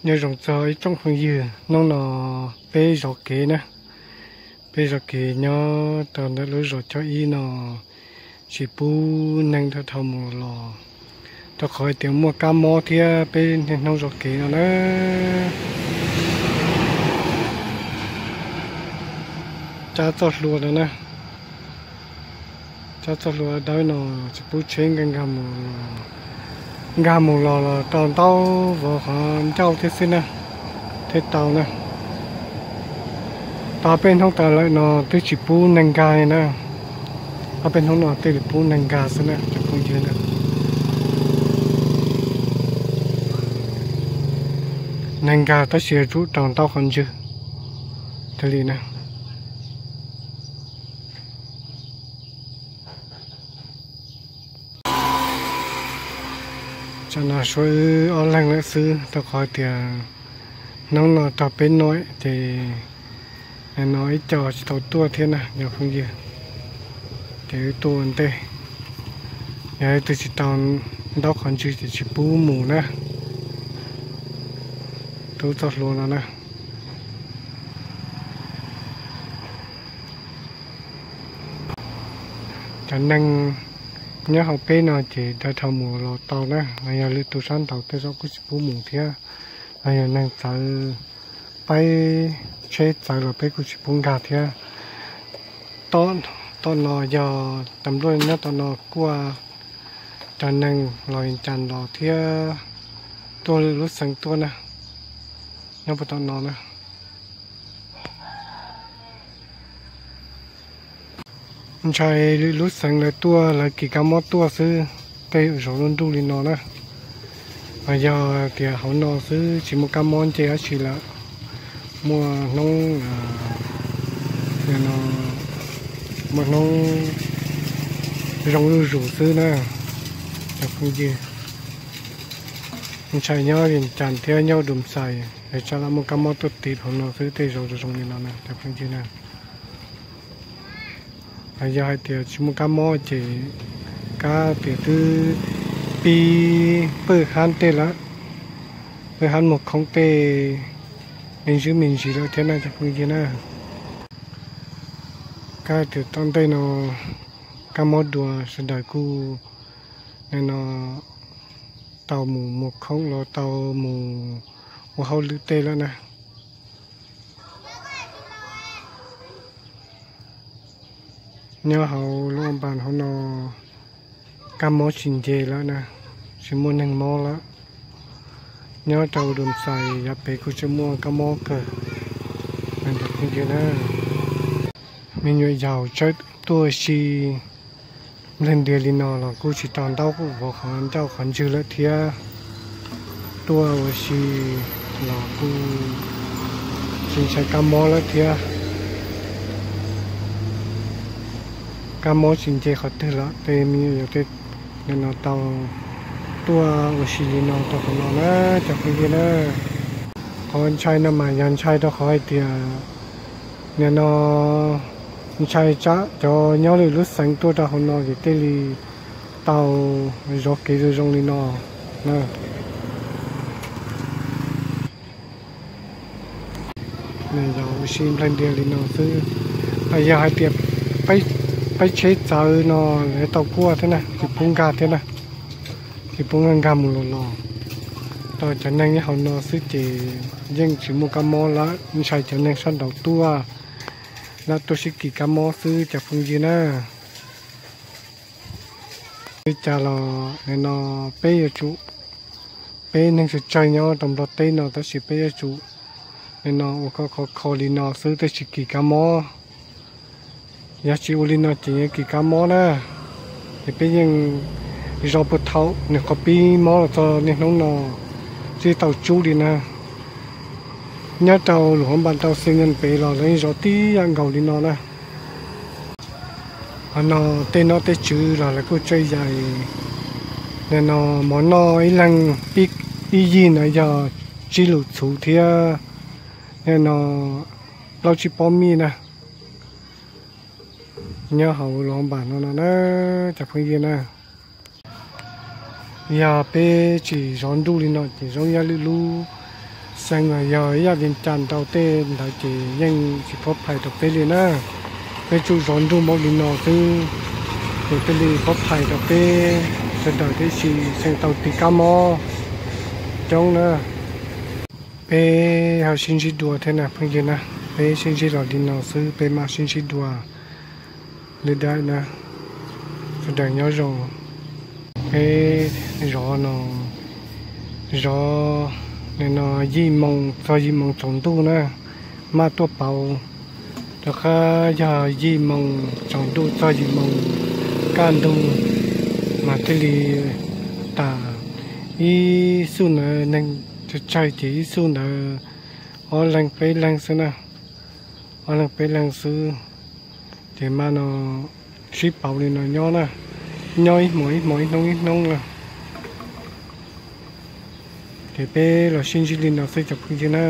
Nyob zoo txog ib tsoom phooj ywg, hnub no peb zov kev na, peb zov kev nyob rau ntawm lub zos Cog Ib no tsis pub neeg dhau mus los, rau qhov hais tias muaj kab mob thiab peb niaj hnub zov kev no na. Cab txoj hlua no na, cab txoj hlua dawb no tsis pub tsheb nkag nkag mus los, nkag mus los los rau ntaub vov qhov ncauj thiab xwb na, thiaj tau na. Tau peb hnub tas lawm no twb tsis pub neeg nkag li na, ob peb hnub no thiaj li pub neeg nkag xwb na cov phooj ywg na. Neeg nkag tab sis yuav tsum rau ntaub qhov ntswg thiaj li na. Tsam no suav wb ob leeg lawm xwb, rau qhov tias hnub no tau peb noj ces no ib co tsis tau tuaj thiab na cov phooj ywg. Ces wb tuaj ua ntej, yog leej twg tsis tau ntaub qhov ntswg ces tsis pub mus na. Tub txoj hlua no na. Cov neeg nyob hauv peb no ces daws dhau mus los tau na, los yog lwm tus sab nraud tej zaum kuj tsis pub mus thiab, los yog neeg txawv, peb tsheb txawv los peb kuj tsis pub nkag thiab. Tom no yog tas npluaj nyob tom no kuaj cov neeg los cas los thiab tuaj lwm lub xeev tuaj na, nyob puag tom no na. Ntshai lwm lub xeev lawv tuaj lawv kis kab mob tuaj xwb, tej zaum zov nruj nruj li no na. Mas yog tias hauv no xwb tsis muaj kab mob nce dab tsi lawm, muaj hnub, muaj hnub zoo zuj zus xwb na cov phooj ywg. Ntshai nyob Vias Cas thiab nyob Dum Xais es tsam lam muaj kab mob tuaj tiv hauv no xwb, tej zaum zoo zoo li no na cov phooj ywg na. Yog hais tias tsis muaj kab mob ces kab tias twb pib pwj hab tej lawm, pwj hab muag khoob tej me ntsis me ntsis lawm thiab na cov phooj ywg na. Kab tias tom ntej no kab mob dua sawv daws kuj nim no tau mus muag khoob los tau mus ua hauj lwm tej lawm na. Nyob hauv Luam Npas hauv no kab mob tsis nce lawm na, tsis muaj neeg mob lawm. Nyob rau Dum Xais yav pem kuj tseem muaj kab mob kawg. Me nyuam yaus tsawb tuaj ua si nplawg ntias li no los kuj tsis tau ntaub vov qhov ncauj qhov ntswg lawm thiab. Tuaj ua si los kuj tsis ntshai kab mob lawm thiab. Kab mob tsis nce qhov twg lawm ces me nyuam yaus tej nim no tau tuaj ua si li no rau qhov no na cov phooj ywg na. Qhov ntshai no mas yog ntshai rau qhov hais tias nim no ntshai tsam cov nyob lwm lub xeev tuaj rau hauv no ces thiaj li tau zov kev zoo zoo li no na. Nws yog ua si nplawg ntias li no xwb. Yog hais tias peb tsheb txawv no lawv tau kuaj thiab na, tsis pub nkag thiab na, tsis pub nkag nkag mus los los. Rau cov neeg nyob hauv no xwb ces yeej tsis muaj kab mob lawm, ntshai cov neeg sab nraud tuaj, lawv tuaj sib kis kab mob xwb cov phooj ywg na. Li cas los nim no peb yuav tsum, peb neeg tsawg tsawg nyob rau Nplog teb no tab sis peb yuav tsum nim no ua koj khov kho li no xwb thiaj tsis kis kab mob. Yog tsis ua li no ces yuav kis kab mob na. Ces peb yeej zov puag thaum nws qhov pib mob los txog niaj hnub no tsis tau tsub li na. Nyob rau Luam Npas rau Xees Nyoos pem los lawv yeej zov tib yam nkaus li no na. Qhov no tej nom tej tswv los lawv kuj txawj yais. Nim no mov noj ib leeg ib yig ntawd yog tsib lus txhuv thiab nim no plaub tsib pob mij na. Nyob hauv Luam Npas no no na cov phooj ywg na. Yog peb tsis zov nruj li no ces zoo yam lwm lub Xeev los yog ib yam li cas ntau tej ntawd ces yeej tsis pub phais rau peb li na. Peb tsuas zov nruj npaum li no xwb, ces thiaj li pub phais rau peb sawv daws thiab, sis xeev tau tiv kab mob coob na. Peb ho sib ntsib dua thiab na phooj ywg na. Peb sib ntsib los li no xwb, peb mam sib ntsib dua li daim na. Sawv daws nyob zoo. Peb zov no, zov no yim moos txog yim moos tsaus ntuj na, maj tuaj pauv. Rov qab yog yim moos tsaus ntuj txog yim moos kaj ntug mas thiaj li tas. Ib xuj ntawd neeg tsawg tsawg ces ib xuj ntawd ob leeg peb leeg xwb na, ob leeg peb leeg xwb. Ces maj no sib pauv li no nyob na, nyob ib hmos ib hmos ib hnub ib hnub na. Ces peb los sib ntsib li no xwb cov phooj ywg na.